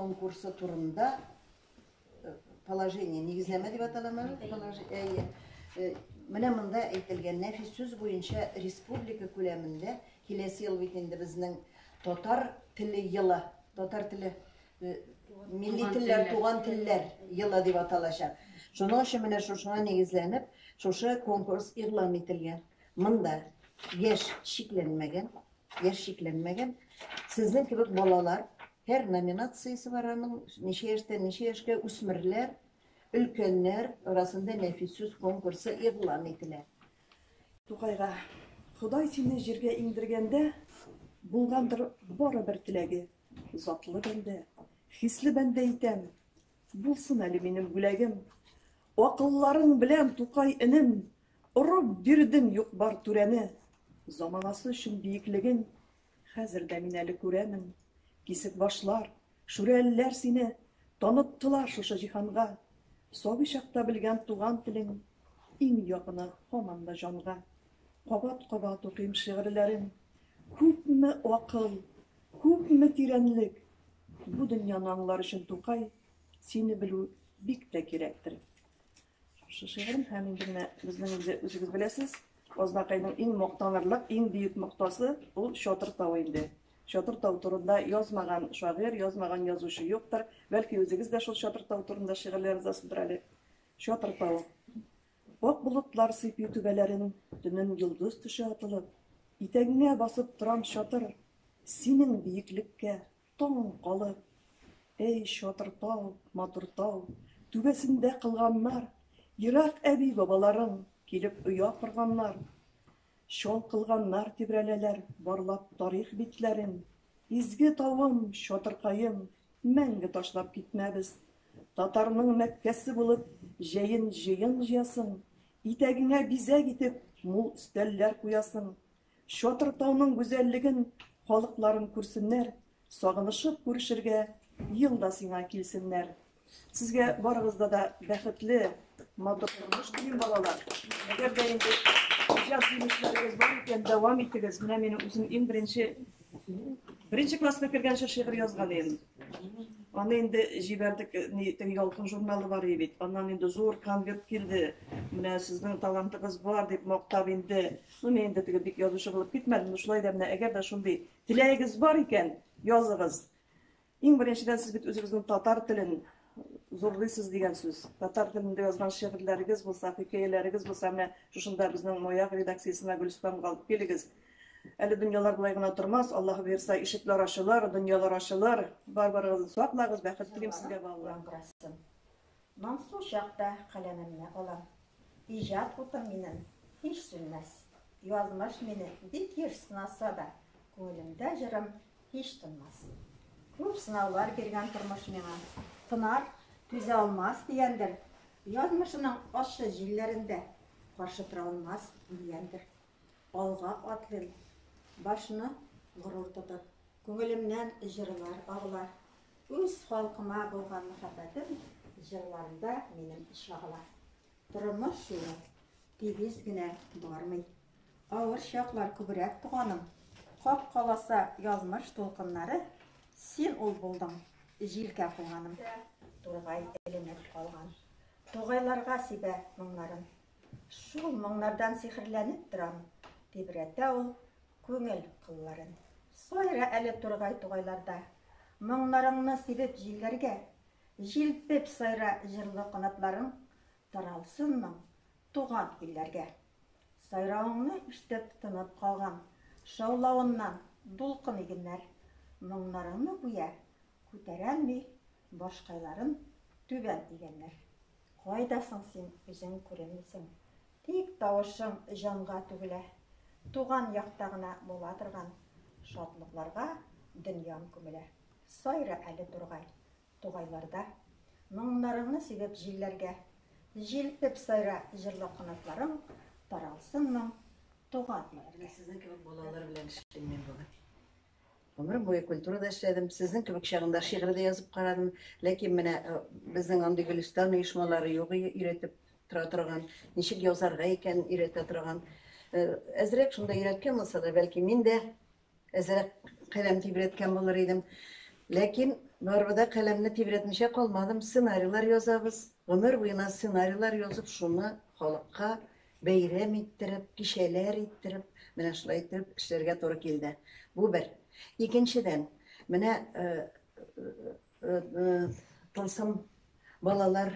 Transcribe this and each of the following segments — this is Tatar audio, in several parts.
конкурсы турында положение, нигезләмә дип аталамы? Положение. Менә монда әйтелгән нәфис сүз буенча республика күләмендә киләсе ел бит инде безнең татар теле елы, татар теле милли телләр, туган телләр елы дип аталачак. Шуның өчен менә шушыңа нигезләнеп, шушы конкурс игълан ителгән. Монда яшь чикләнмәгән, яшь чикләнмәгән. Сезнең кебек балалар, һәр номинациясе бар аның, ничә яшьтән ничә яшькә үсмерләр, өлкәннәр арасында нәфис сүз конкурсы игълан ителә. Тукайга, Ходай сине җиргә иңдергәндә, булгандыр бары бер теләге, затлы бәндә, хисле бәндә итәм, булсын әле минем бүләгем. Акылларың белән, Тукай энем, Орып бирдең юк-бар түрәне, Заманасы өчен биеклеген Хәзер дә мин әле күрәмен. Кисекбашлар, шүрәлеләр сине Таныттылар шушы җиһанга. Сабый чакта белгән туган телең Иң якыны һаман да җанга. Кабат-кабат укыйм шигырьләрең. Күпме акыл, күпме тирәнлек! Бу дөньяны аңлар өчен, Тукай, Сине белү бик тә кирәктер. Шушы шигырем һәм инде менә безнең инде үзегез беләсез, Азнакайның иң мактанырлык, иң бөек ноктасы ул Чатыр тавы инде. Чатыр тау турында язмаган шагыйрь, язмаган язучы юктыр. Бәлки үзегез дә шул Чатыр тау турында шигырьләр язасыздыр әле. Чатыр тау. Ак болытлар сыйпый түбәләрен, төнен йолдыз төшә атылып. Итәгеңә басып торам, Чатыр, синең биеклеккә Таң калып, әй, чатыр тау, матур тау, Түбәсендә кылганнар, Ерак әби-бабаларың Килеп оя корганнар. Чал кылганнар тибрәләләр Барлап тарих битләрен. Изге тавым, чатыркаем, Мәңге ташлап китмәбез. Татарның Мәккәсе булып, Җәен җыен җыясың, Итәгеңә бизәк итеп, Мул өстәлләр куясың. Чатыр тауның гүзәллеген халыкларым күрсеннәр, сагынышып күрешергә ел да сиңа килсеннәр. Сезгә барыгызда да бәхетле, матур тормыш телим, балалар. Әгәр дә инде иҗат җимешләрегез бар икән, дәвам итегез. Менә минем үзем иң беренче беренче класска кергәнче шигырь язган идем. Аны инде җибәрдек, ни, теге Ялкын журналы бар иде бит. Аннан инде зур конверт килде. Менә сезнең талантыгыз бар дип мактап инде. Ну, мин инде теге бик язучы булып китмәдем, но шулай да менә әгәр дә шундый теләгегез бар икән, языгыз. Иң беренчедән сез бит үзегезнең татар телен зурлыйсыз дигән сүз. Татар телендә язган шигырьләрегез булса, хикәяләрегез булса, менә шушында безнең Маяк редакциясенә Гөлстанга алып килегез. Әле дөньялар болай гына тормас, Аллаһ боерса, ишекләр ачылыр, дөньялар ачылыр. Бар-барыгызны саклагыз, бәхет телим сезгә, балалар. Яңгырасын. Моңсу чакта каләмемне алам. Иҗат утым минем һич сүнмәс. Язмыш мине бик еш сынаса да, Күңелемдә җырым һич тынмас. Күп сынаулар биргән тормыш миңа, Тынар, түзә алмас дигәндер. Язмышының ачы җилләрендә Каршы тора алмас дигәндер. Алга атлыйм, башны горур тотып, Күңелемнән җырлар агыла. Үз халкыма булган мәхәббәтем җырларымда минем чагыла. Тормыш юлы тигез генә бармый. Авыр чаклар күбрәк, туганым. Каккаласа язмыш дулкыннары, Син ул булдың, җилкә куганым. Тургай эленеп калган. Тугайларга сибә моңнарын. Шул моңнардан сихерләнеп торам, Тибрәтә ул Күңел кылларын. Сайра әле тургай тугайларда, Моңнарыңны сибеп җилләргә. Җилпеп сайра җырлы канатларың, Таралсын моң туган илләргә. Сайравыңны ишетеп тынып калган, Шаулавыннан дулкын игеннәр. Моңнарыңны гүя күтәрәлми, Башкайларын түбән игәннәр. Кайда соң син, үзең күренмисең. Тик тавышың җанга түгелә. Туган якта гына була торган шатлыкларга дөньям күмелә. Сайра әле, тургай, тугайларда, Моңнарыңны сибеп җилләргә. Җилпеп сайра җырлы канатларың, Таралсын моң туган илләргә. Менә сезнең кебек балалар белән эшлим мин бүген. Гомерем буе культурада эшләдем. Сезнең кебек чагында шигырь дә язып карадым. Ләкин менә э, безнең андый Гөлстан оешмалары юк өйрәтеп тора торган, ничек язарга икән өйрәтә торган. Э, әзрәк шунда өйрәткән булса да, бәлки мин дә әзрәк каләм тибрәткән булыр идем. Ләкин Барыбер дә каләмне тибрәтмичә калмадым. Сценарийлар язабыз. Гомер буена сценарийлар язып, шуны халыкка бәйрәм иттереп, кичәләр иттереп, менә шулай иттереп эшләргә туры килде. Бу бер. Икенчедән, менә Тылсым балалар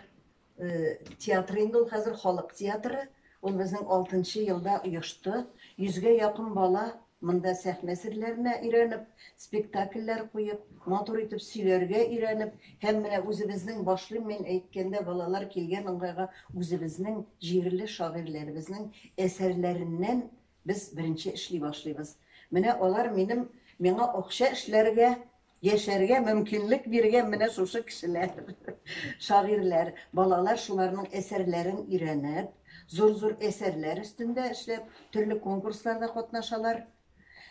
театры инде ул хәзер халык театры. Ул безнең 6 елда оешты. Йөзгә якын бала монда сәхнә серләренә өйрәнеп, спектакльләр куеп, матур итеп сөйләргә өйрәнеп, һәм менә үзебезнең башлыйм мин әйткәндә балалар килгән ыңгайга үзебезнең җирле шагыйрьләребезнең әсәрләреннән без беренче эшли башлыйбыз. Менә алар минем миңа акча эшләргә, яшәргә мөмкинлек биргән менә шушы кешеләр, шагыйрьләр, балалар шуларның әсәрләрен өйрәнеп, зур-зур әсәрләр өстендә эшләп, төрле конкурсларда катнашалар,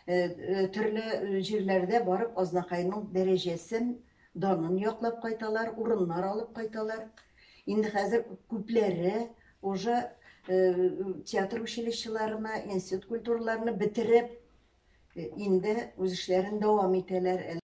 төрле җирләрдә барып Азнакайның дәрәҗәсен, данын яклап кайталар, урыннар алып кайталар. Инде хәзер күпләре уже театр училищеларына, институт культураларны бетереп, инде үз эшләрен дәвам итәләр.